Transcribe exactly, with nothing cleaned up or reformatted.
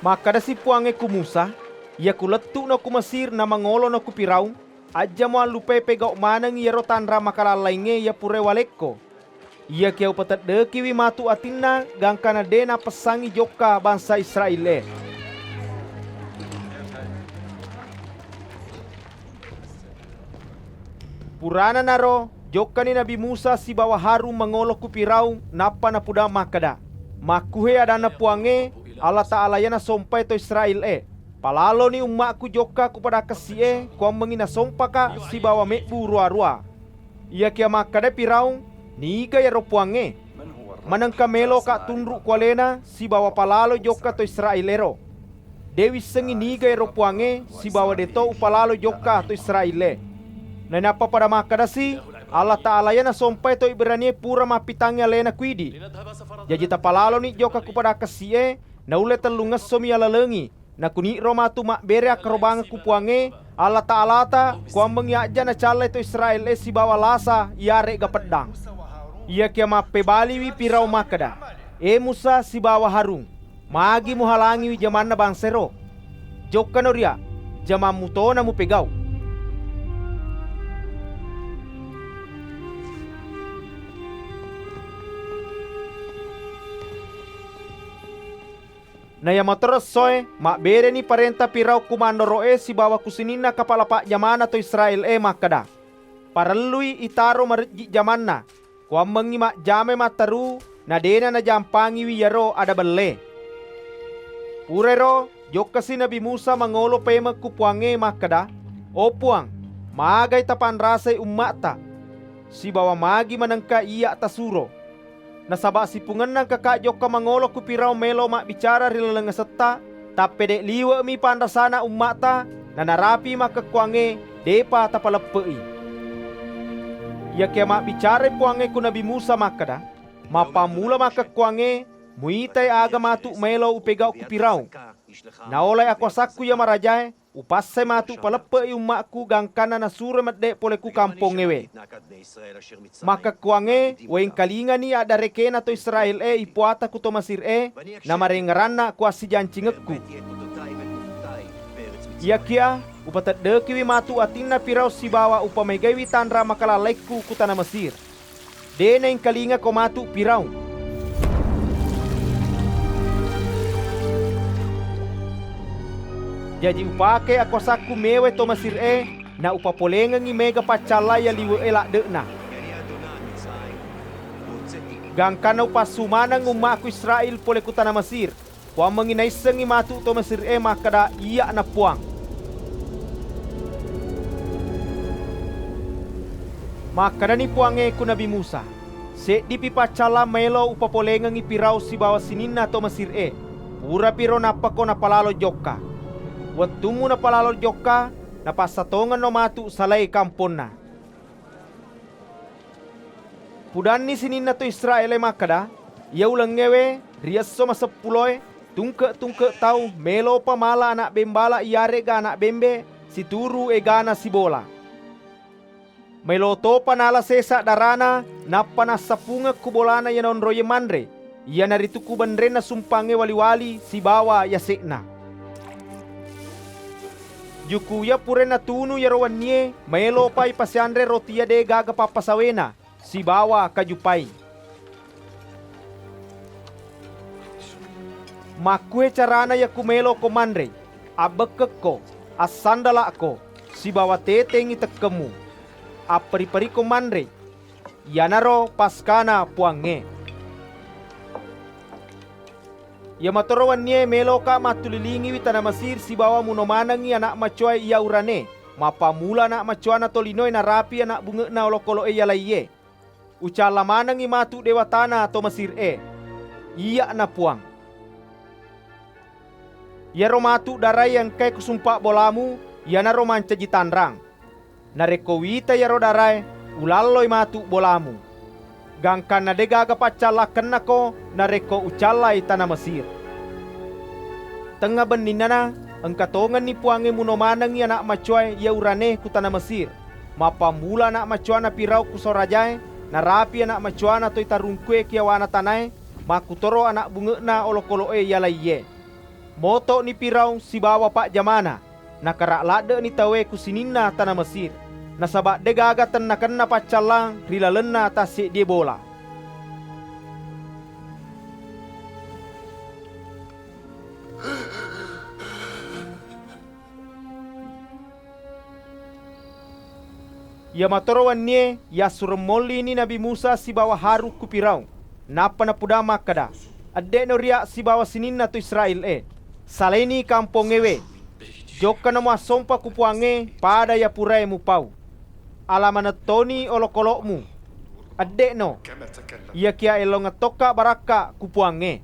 Makkedasi Puwangnge ku Musa, "Iyaku lettu'no ku Mesir na mangolono ku Firaung, ajjamo allupai pegau maneng iyaro tanra makalallaingngé iya puraé walekko. Iyakiya upateddekiwi matu atinna gangkana dé napessangngi jokka bangsa Israél-é." Purana naro, jokkani Nabi Musa sibawa Harun mangolo ku Firaung, nappa napudang makkeda, "Makkuhé adanna Puwangnge, Allataalaya nasompai to Israél-é. Palaloni umma'ku jokka ku pada kessi'é, kuwammengngi nasompaka sibawa mébbu ruwa-ruwa." Iyakiya makkedai Firaung, "Niga iyaro Puwangnge? Manengka méloka tunru ku aléna sibawa palalo jokka to Israél-éro. Dé wissengngi niga éro Puwangnge sibawa déto upalalo jokka to Israél-é." Nainappa pada makkedasi, "Allataalaya nasompai to Ibranié pura mappitangngi aléna ku idi. Jaji tapalaloni jokka ku pada kessi'é, naullé tellungessomi yalalengi, nakuni'ro matu mabbéré akkarobangeng ku Puwangnge, Allataalata, kuwammengngi ajja nacallai to Israél-é sibawa lasa iyaré'ga peddang." Iyakiya mappébaliwi Firaung makkeda, "É Musa sibawa Harun, magi muhalangiwi jamanna bangsaéro? Jokkano riya, jamammu tona mupégau." Naiyamatoro essoé, mabbéréni parénta Firaung ku manoro'é sibawa ku sininna kapala pajjamana to Israél-é makkeda, "Parellui itaro marejji jamanna, kuwammengngi majjamai matteru, na dé'na najampangiwi iyaro ada bellé." Purairo, jokkasi Nabi Musa mangolo paimeng ku Puwangnge makkeda, "O Puwang, magai tapanrasai umma'ta, sibawa magi manengka iyya tasuro? Nasaba sipungenna engkaka jokka mangolo ku Firaung mélo mabbicara ri laleng asetta, tappédé liwe'mi panrasana umma'ta, nanarapi makkekkuwangngé, dé'pa tapaleppe'i." Iyakiya mabbicarai Puwangnge ku Nabi Musa makkeda, "Mappammula makkekkuwangngé, muitai aga matu maélo upégau ku Firaung. Naolai akuwasakku iya marajaé, upassai matu paleppe'i umma'ku gangkanna nasuroi medde polé ku kampongngéwé. Makkekkuwangngé, uwéngkalingani addarékéna to Israél-é ipuwata ku to Mesir-é, namaréngngeranna ku assijancingekku. Iyakiya upateddekiwi matu atinna Firaung sibawa upamégaiwi tanra makalallaikku ku tana Mesir. Dé naéngkalingako matu Firaung. Jaji upaké akuwasakku méwai to Mesir-é, na upapoléngengngi maéga paccalla iya liwe'é ladde'na. Gangkanna upassu maneng umma'ku Israél polé ku tana Mesir. Kuwammengngi naissengngi matu to Mesir-é makkeda, Iyya'na Puwang. Makkedani Puwangnge ku Nabi Musa, "Séddipi paccallang maélo upapoléngengngi Firaung sibawa sininna to Mesir-é. Purapiro nappako napalalo jokka. Wettummu napalalo jokka, napassatongenno matu salai kamponna." Pudanni sininna to Israél-é makkeda, "Iya ulengngéwé, ri esso maseppuloé, tungke-tungke tau mélopa mala ana' bémbala iyaré'ga ana' bémbé situru égana sibola. Maélo topa nala sésa darana, nappa nassapungeng ku bolana iya naonroiyé manré, iyanaritu ku benrénna sumpangngé wali-wali sibawa yasé'na. Juku iya puraé natunu iyaro wennié, maélopa ipasianré roti iya dé gaga pappasawéna sibawa kaju pai. Makkué carana iyaku maéloko manré, abbekkekko, assandala'ko, sibawa téténgngi tekkemmu. Apperi-periko manré, iyanaro Paskana Puwangnge." Iyamatoro wennié méloka mattulilingiwi tana Mesir sibawa muno manengngi ana' macowaé iya urané, mappammula ana' macowana tolinoé narapi ana' bunge'na olokolo'é iya laiyé. Ucalla manengngi matu déwatana to Mesir-é, Iyya'na Puwang. Iyaro matu daraé iya engkaé kusumpa bolamu, iyanaro mancaji tanrang. Narékko uwitai iyaro daraé, ulalloi matu bolamu. Gangkanna dé gaga paccallakkennako narékko ucallai tana Mesir. Tengnga benninnana, engka tongenni Puwangnge muno manengngi ana' macowaé iya urané ku tana Mesir. Mappammula ana' macowana Firaung ku saorajaé, narapi ana' macowana toi tarungkué ki yawana tanaé, makkutoro ana' bunge'na olokolo'é iya laiyé. Moto'ni Firaun sibawa pajjamana, nakara ladde'ni tauwé ku sininna tana Mesir, nasaba dé'gaga tennakenna paccallang ri lalenna tasséddié bola. Iyamatoro wennié yassureng mollini Nabi Musa sibawa Harun ku Firaun, nappa napudang makkeda, "Edde'no ria' sibawa sininna to Israél-é, salaini kampongngéwé. Jokkanamo assompa ku Puwangnge pada iya puraé mupau. Ala maneng toni olokolo'mu. Edde'no, iyakiya élongeng tokka barakka ku Puwangnge."